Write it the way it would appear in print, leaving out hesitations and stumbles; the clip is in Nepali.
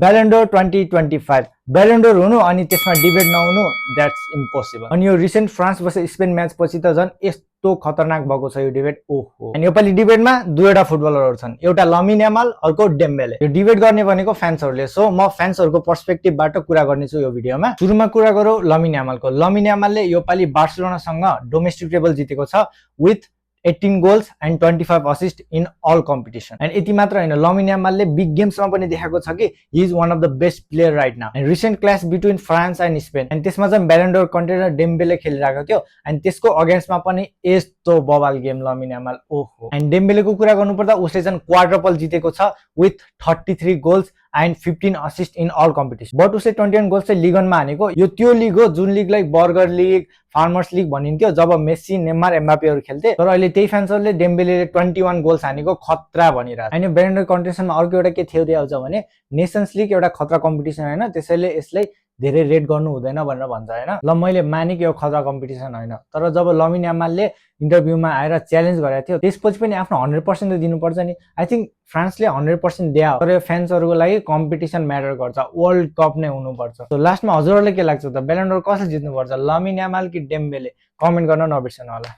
ब्यालेन्डोर 2025 ब्यालेन्डोर हुनु अनि त्यसमा डिबेट नहुनु द्याट्स इम्पोसिबल। अनि यो recent France versus Spain match पछि त झन् यस्तो खतरनाक भएको छ यो डिबेट, ओहो। अनि योपालि डिबेटमा दुईवटा फुटबलरहरू छन्, एउटा लामिन यामाल, अर्को डेम्बेले। यो डिबेट गर्ने भनेको फ्यान्सहरूले, सो म फ्यान्सहरूको पर्सपेक्टिभबाट कुरा गर्नेछु यो भिडियोमा। सुरुमा कुरा गरौँ लामिन यामालको। लामिन यामालले योपालि बार्सिलोनासँग डोमेस्टिक टेबल जितेको छ with 18 goals and 25 assists in all competition. And यति मात्र हैन, लामिन यामालले बिग गेम्समा पनि देखाएको छ कि he is one of the best player right now. And recent clash between France and Spain, and त्यसमा चाहिँ ब्यालेन्डोर कन्टेन्डर डेम्बेले खेलिरहेको थियो, and त्यसको अगेन्स्टमा पनि यस्तो बवाल गेम लामिन यामाल, ओहो। एन्ड डेम्बेलेको कुरा गर्नुपर्दा उसले चाहिँ क्वाड्रपल जितेको छ with 33 goals and 15 assists in all competition. But उसले 21 गोल्स चाहिँ लिगनमा हानेको। यो त्यो लिग हो जुन लिगलाई बर्गर लिग, फार्मर्स लिग भनिन्थ्यो जब मेस्सी, नेमार, एम्बापेहरू खेल्थे। तर अहिले त्यही फ्यान्सहरूले डेम्बेलेले 21 गोल्स हानेको खतरा भनिरहेको। अनि ब्यालेन्डोर कन्टेस्टमा अर्को एउटा के थ्योरी आउँछ भने नेसन्स लिग एउटा खतरा कम्पिटिसन हैन, त्यसैले यसलाई धेरै रेट गर्नु हुँदैन भनेर भन्छ हैन। ल मैले माने कि यो खतरा कम्पिटिसन हैन, तर जब लामिन यामालले इन्टरभ्यूमा आएर च्यालेन्ज गरेको थियो त्यसपछि पनि आफ्नो 100% दिनुपर्छ नि। आई थिंक फ्रान्सले 100% दियो, तर यो फ्यान्सहरूको लागि कम्पिटिसन म्याटर गर्छ, वर्ल्ड कप नै हुनुपर्छ। सो लास्टमा हजुरहरूले के लाग्छ त, ब्यालेन्डोर कसले जित्नुपर्छ, लामिन यामाल कि डेम्बेले? कमेन्ट गर्न नबिर्सनु होला।